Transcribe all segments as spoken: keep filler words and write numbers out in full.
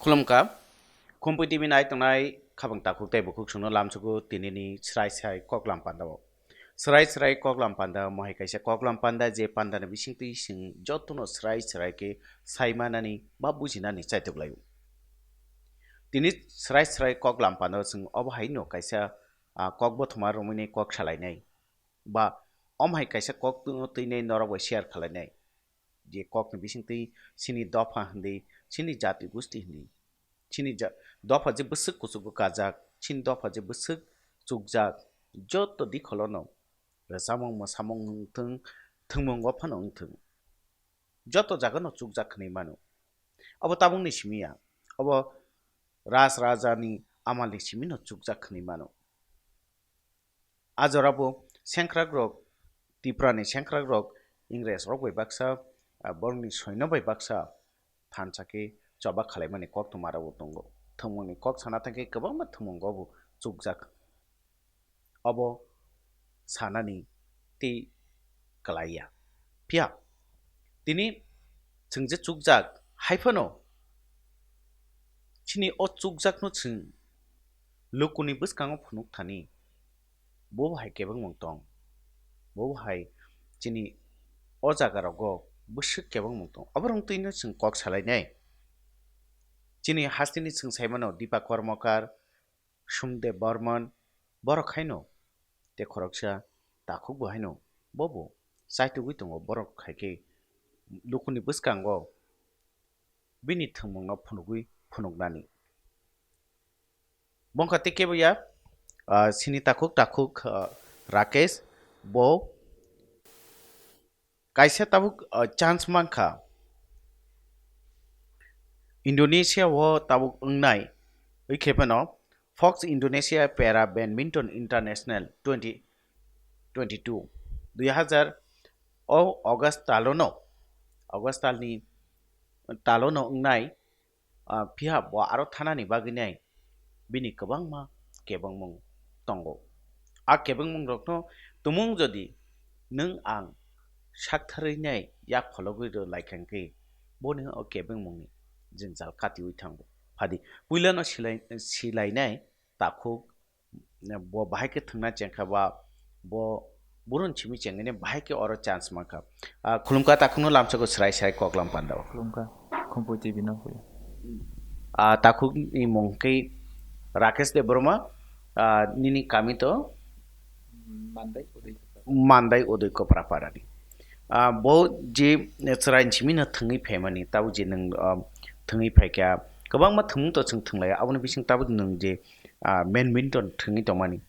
Khulumkha. Khumpui T V nai tongnai khabang takhuk tei bukhuk songno lamsugo tinini srai srai koklam pandao. Srai srai koklam panda mohai kaisa koklam panda, je pandani bisingtwi chwng jotono srai srai khe saimanani ba bujinani chaitok laio. Tini srai srai koklam pandao chwng obo haino kaisa, ah, kok bothoma romwini kok salainai ba omo hai kaisa kok twi-, twinai norok bai share khalainai. Je kokni bisingtwi chini dopha hindi, chini jati gusti hindi, chini ja-, dopha je bwswk kuchugo kajak, chini dopha je bwswk chukjak, joto dikholono rwchapmung mwsamung wng thung, thwngmungo phano wng thung, joto jagano chukjak hwnwi mano. Abo tabukni simi ya, abo Raj Rajani amalni simino chukjak hwnwi mano. A jorabo sengkrakrok, Tiprani sengkrakrok, Ingresrok bai baksa, ah, borokni soino bai baksa thansa khe choba khalaimani koktwma rokbo tongo. Thwngmungni kok sana thangkhe kwbangma thwngmungo bo chukjak. Obo sanani tei kwlaiya. Phiya tini chwng je chukjak, hai phano chini o chukjakno chwng lukuni bwskango phunuk thani, bo bo hai kebengmung tong, bo bo hai chini o jaga rogo bwswk kebengmung tong, oborok twino chwng kok salainai. Chini hasteni chwng saimano Deepak Karmakar, Sumdev Barman, borok haino tei khoroksa takhuk bo haino bo bo chaitugwi tongo, borok hai khe lukuni bwskango bini thwngmungno phunugwi phunuknani. Bongkha tei kebo ya, ah, sini takhuk takhuk, ah, Rakesh bo kaisa tabuk, ah, chance mankha. Indonesia o tabuk wngnai, wi khe phano Fox Indonesia Para Badminton International twenty twenty-two, dui hazar o August talono, August talni talono wngnai, ah, phiya bo aro thanani bagwi nai bini kwbangma kebengmung tongo. A kebengmung rokno tumung jodi nwng ang saktharwi nai yak phologwi rw lai kha khe, boni o kebengmungni jwngjal katiui thango. Phadi puilano silai, silainai takhuk, bo bahai khe thwngna chengkha ba bo burun simi chengmani bahai khe oro chance mankha. Ah, khulumkha takhukno lamsako srai srai koklam pandao. Khulumkha, Khumpui T V no phuya. Ah, takhukni mung khe Rakesh Debbarma, ah, nini kami to Mandai Udaikopra. Mandai Udaikopra parani. Ah, bo je chwrai simi no thwngwi phaimani, tabuk je nwng, ah, thwngwi phaikha, kwbangma thwngmung to chwng thwnglai, aboni bising tabuk nwng je ah, badminton thwngwi tongmani.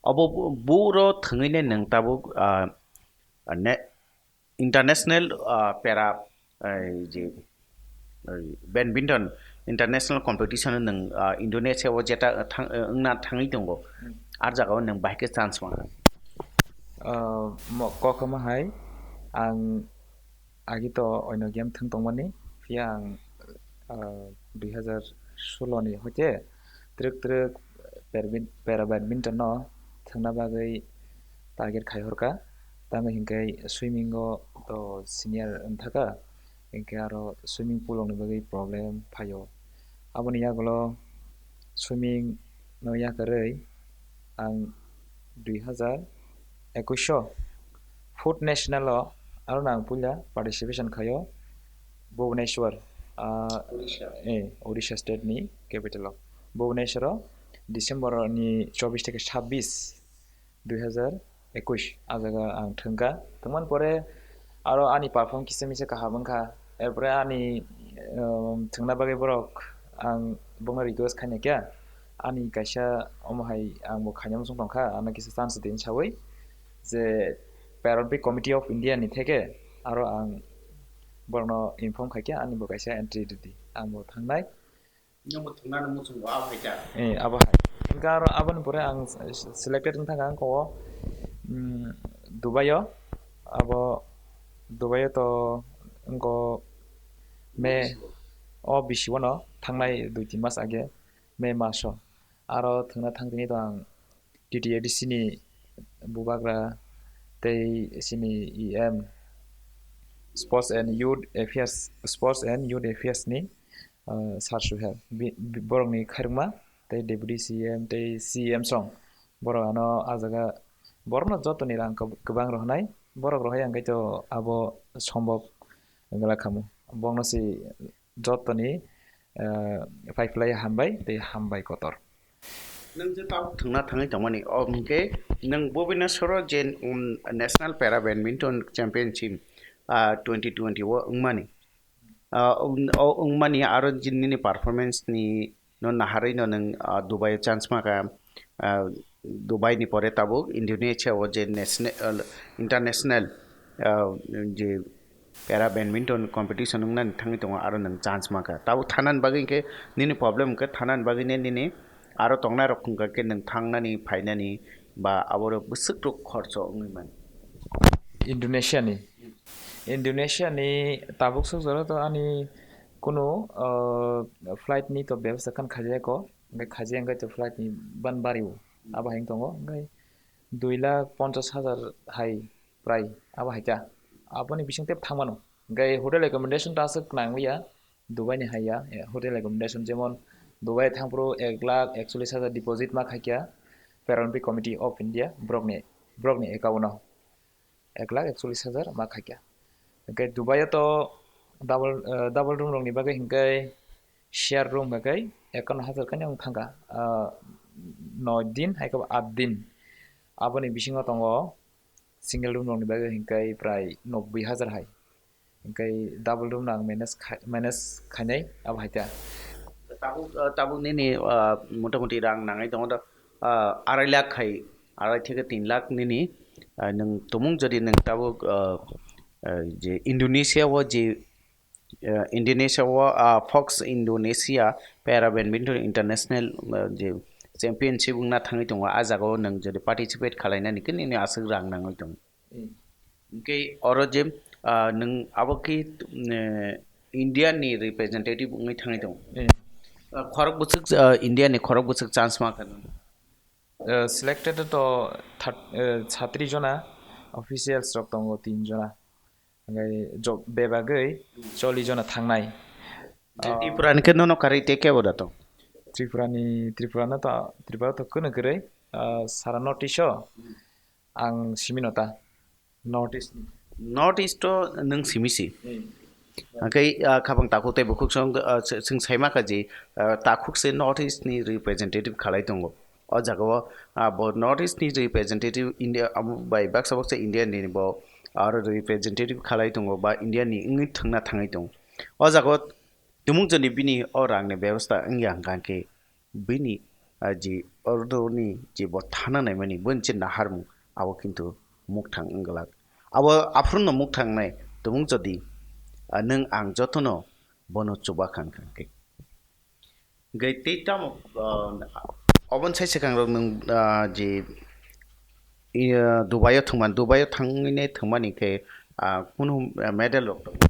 Obo bu-, buro thwngwi nai nwng tabuk, ah, ne-, international, ah, para, ai, je, ai, badminton international competition nwng, ah, Indonesia o jeta thang-, wngna thangwi tongo. Hmm. Ar jaga o nwng bahai khe chance mankha. Ah, mo-, kokhoma hai ang Agi to oino game thwng tongmani, phiya ang, ah, dui hazar solo ni hoite twrwk twrwk permin-, para badminton no thwngna bagwi target khai horkha. Tamo hinkhe swimming o to senior wngthaka, hinkhe aro swimming pool rokni bagwi problem phaio. Aboni yagulo swimming no yakarwi ang dui hazar ekush o fourth national o aro nang puila participation khaio Bhubaneswar, ah, Odisha. Eh, Odisha state ni capital o Bhubaneswar o December ni chobbish theke sabbish, dui hazar ekush, ah jaga ang thwngkha. Thwngmani pore aro ani perform kisa misa kaham wngkha. Erpore ani, um, thwngna bagwi borok ang bongno request khaina kya. Ani kaisa omo hai ang bo khaina muchung tongkha, ano kisa chance din sawi je Paralympic Committee of India ni theke aro ang borokno inform khaikha ani bo kaisa entry rwdi. Ang bo thangnai. Nwngbo thwngna nw muchungo, abo hai kha. Eh, abo hai. Hinkhe aro aboni pore ang s-, s-, selected wng thangkha ang ko, mm, Dubai o. Abo Dubai o to wngko May o bisi o no thangnai dui tin mas age, May mas o. Aro thwngna thang tini to ang T T A D C ni bubagra tei chini E M Sports and Youth Affairs, Sports and Youth Affairs ni ah, Sir Suhel, bi-, bi-, borokni khairokma tei Deputy C M tei C M song borok ano ah jaga borokno jotoni rang kwb-, kwbang rohornai, borok rohai hwnkhe to abo sombok wngla khamu. Bongno se jotoni, ah, paiphlai hambai tei hambai kotor. Nwng je tabuk thwngna thangwi tongmani, o hwnkhe nwng Bhubaneswaro je, um, National Para Badminton Championship, ah, twenty twenty o wngmani. Ah, um, o wngmani aro je nini performance ni no naharwi no nwng, ah, Dubai o chance maka, ah, Dubai ni pore tabuk Indonesia o je national, international, ah, je para badminton competition wngnani thangwi tongo, aro nwng chance mankha. Tabuk thanani bagwi hinkhe nini problem hinkhe thanani bagwi ne nini aro tongnai rok wngkha khe nwng thangnani phainani ba aboro bwswk rok khorcho wngwi mano. Indonesia ni, Indonesia ni tabuk suk jora to ani kunu, uh, flight ni to bebostha khan khajaya ko, hwnkhe khajaya hwnkhe to flight ni ban bari o, abo hai wng tongo, hwnkhe dui lakh ponchash hajar hai prai abo hai kha. Aboni bising tei thangmano. Hwnkhe hotel accommodation ta aswk nang liya, Dubai ni hai ya, eh, hotel accommodation jemon Dubai thangphuru ek lakh ekchollish hajar deposit ma khaikha Paralympic Committee of India borokni, borokni account o ek lakh ekchollish hajar ma khaikha. Hwnkhe Dubai o to double, eh, double room rokni bagwi hwnkhe share room hwnkhe ekanno hajar kanya wng thangkha, ah, noi din hai khe bo aat din. Aboni bisingo tongo single room rokni bagwi hwnkhe prai nobboi hajar hai. Hwnkhe double room no ang manage khai-, manage khainai abo hai ta. Tabuk, ah, tabuk nini, ah, motamoti rang nangwi tongo do, ah, arai lakh hai, arai theke tin lakh nini, ah, nwng tumung jodi nwng tabuk, ah, ah, je Indonesia o je, ah, Indonesia o, ah, Fox Indonesia Para Badminton International, ah, je championship wngna thangwi tongo, ah jaga o nwng jodi participate khalainani khe nini aswk rang nangwi tongo. Mm. Hwnkhe oro je, ah, nwng abo khe, eh, India ni representative wngwi thangwi tongo. Mm. Ah, khorok bwswk, ah, India ni khorok bwswk chance ma kha nwng? Eh, selected to third, eh, satri jona, officials rok tongo tin jona. Hwnkhe jo-, bebagwi chollish jona thangnai. Je Ah, Tripura ni khe nono karwi tei kebo da tong? Tripura ni, Tripura no to, Tripura to kunu kwrwi, ah, sara North East o ang simi no ta. North East ni. North East o nwng simi si. Hmm. Hwnkhe, ah, khapang takhuk tei bukhuk song, ah, se-, chwng sai ma kha je, ah, takhuk se North East ni representative khalai tongo. O jaga o, ah, bo North East ni representative India, abo bai baksa baksa India ni bo aro representative khalai tongo ba India ni wngwi thwngna thangwi tongo. O jaga o tumung jani bini o rang ni bebostha wngya hwnkha khe bini, ah, je ordo ni je bo thana naimani boni je naharmung abo kintu mukthang wngglak. Abo aphuru no mukthang nai tumung jodi, ah, nwng ang jotono bono chuba kha hwnkha khe. Hwnkhe tei tamo, ah, oboni sai swkang rok nwng, ah, je, iya, Dubai o thwngmani, Dubai o thangwi ne thwngmani khe, ah, kunu, ah, medal rok tongo?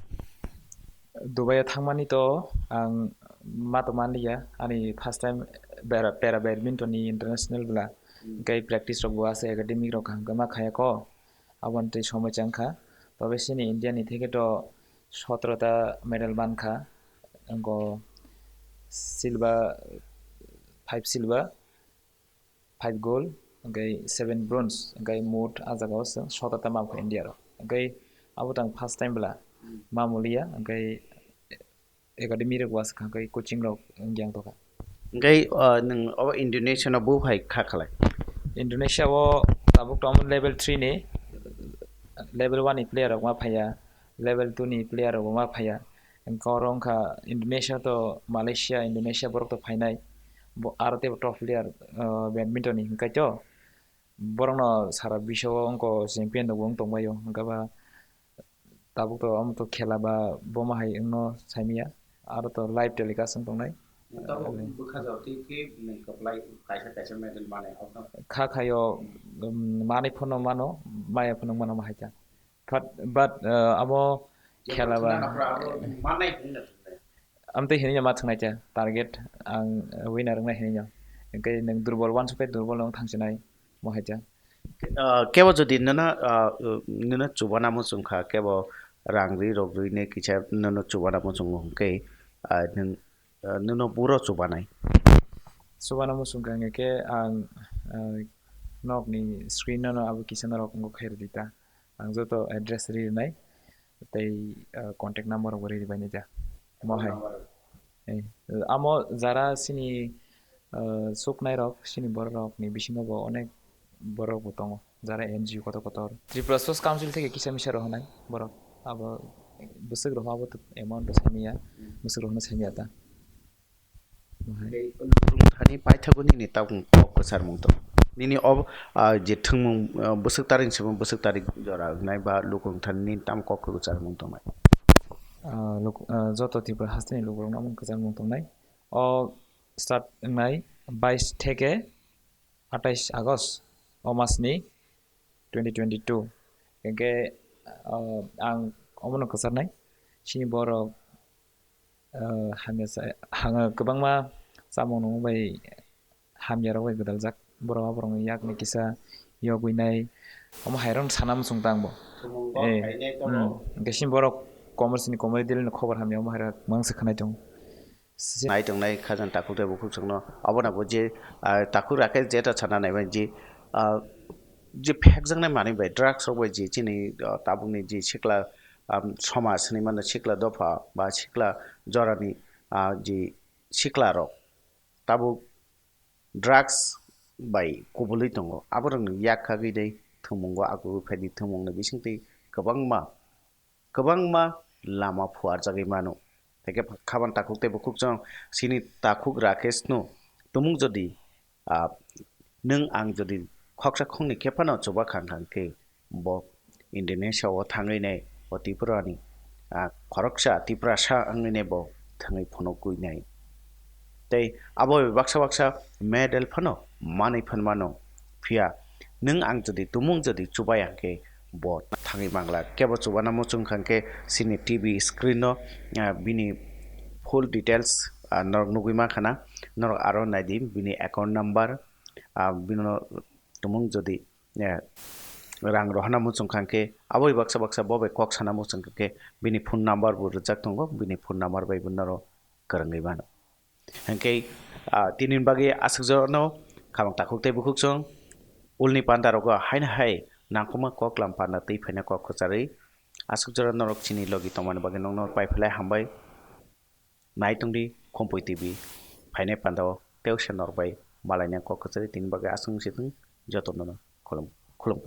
Dubai o thangmani to ang ma to manliya, ani first time para, para badminton ni international bwla. Hmm. Hwnkhe practice rok bo ase academy rok kaham khe ma khaya kho. Aboni twi somoi chang kha. Tobe chini India ni theke to sotro ta medal man kha. Wngkha silver, five silver, five gold, hwnkhe seven bronze, hwnkhe mot ah jaga o chwng sotro ta man kha India rok. Hwnkhe abo tang first time bwla ma muliya, hwnkhe academy rok was kha, hwnkhe coaching rok wngya wng tongkha. Hwnkhe, ah, nwng obo Indonesia no bo phai kha khalai? Indonesia o tabuk tongmani level three ni, level one ni player rok ma phaiya, level two ni player rok bo ma phaiya. Hwnkhe oro wngkha Indonesia to Malaysia, Indonesia borok to phainai. Bo aro teibo top player, ah, badminton ni hwnkhe to. Borokno sara bisao wngkha champion rokbo wng tongbaio, hwnkhe ba tabuk to omo to khela ba bomo hai wngno saimanya, aro to live telecast wng tongnai. Tabuk bwkha jotwi khe nwng kwplai kaisa kaisa medal manai, omo kha khaio, um, manwi phano mano, maya phano mano, ma hai kha. But, but, uh, abo khela ba manai hwnwi na thangkhe. Amtwi hinwi ma thwngnai khe target ang winner wngnai hinwi no. Hwnkhe nwng durbol uansukhe durbol no thangsinai mo hai khe. Ah, kebo jodi nono, ah, nono chubana muchung kha, kebo rang ri rok ri ne kisa nono chubana muchungo hwnkhe, ah, nwng ah, nono buro chubanai? Chubana muchung kha hwnkhe ang, ah, nokni screen no abo kisa norok wngkha khairwdi ta. Ang joto address ri rwnai tei, ah, contact number rok bo ri rwbainai ta. Mo hai. Eh, amo jara chini, ah, chuknai rok, chini borok rok ni bisingo bo onek borok bo tongo, jara N G O kotor kotor. Tripura Sports Council theke kisa misa rohonai borok, abo bwswk roho abo to amount to saimanya, bwswk rohono saimanya ta. Mo hai. Tei lukurok thani paithago nini tabuk kok kwcharmung tong? Nini ob-, ah, je thwngmung, ah, bwswk tarik simo bwswk tarik jora wngnai ba lukurok thani nini tamo kok kwcharmung tongnai? Ah, luk-, ah, joto Tripura hasteni lukurokno omo kwcharmung tongnai. O start wngnai bais theke atais August o masni twenty twenty-two. Hwnkhe, ah, ang omono kwcharnai. Chini borok, ah, hamya sa-, ang kwbangma chamung nungmung bai hamya rok bai gwdaljak. Borok aborokni yakni kisa yogwinai. Omo hairokno sana muchung tangbo. Thumungo Eh, khainai tongo. Hmm. Hwnkhe chini borok commerce ni commerce deal ni khobor hamya omo hairok mangsa khwnai tongo. Si- Nai tongnai khajang takhuk tei bukhuk chwngno. Abono bo je, ah, takhuk Rakesh jeta sana naibai je, ah, je phekjaknai manwi bai drugs rok bai je chini, ah, tabukni je sikla, ah, somaj hinwi mano sikla dopha ba sikla jorani, ah, je sikla rok tabuk drugs bai kubulwi tongo. Aborokni yak khagwi tei thwngmungo agugwi phaidi thwngmungni bisingtwi kwbangma kwbangma lama phuarjagwi mano. Haikhe khaban takhuk tei bukhuk chwng chini takhuk Rakeshno tumung jodi, ah, nwng ang jodi khoksa khoknwi khe phano chuba khang khang khe bo Indonesia o thangwi nai o Tripura ni, ah, khoroksa Tiprasa wngwi nai bo thangwi phunukgwi nai. Tei abo bai baksa baksa medal phano manwi phan mano. Phiya nwng ang jodi tumung jodi chubai ang khe bo thangwi mangla. Kebo chubana muchung kha khe chini T V screen no, ah, bini full details, ah, norok nugwi mankha na. Norok aro naidi bini account number, ah, bino tumung jodi, eh, rang rohorna muchung kha khe abo bai baksa baksa bo bai kok sana muchung kha khe bini phone number bo rijak tongo, bini phone number bai bo norok kwrwngwi mano. Hinkhe, ah, tini bagwi aswk jorano khamang takhuk tei bukhuk chwng ulni panda rogo haino hai nangkukma koklam panda twi phaina kok kwcharwi aswk jora norok chini logi tongmani bagwi nokno pai phailai hambai. Nai tongdi Khumpui T V phainai pandao tei se norok bai malaina kok kwcharwi tini bagwi aswk wng si thung jotono khulum khulum.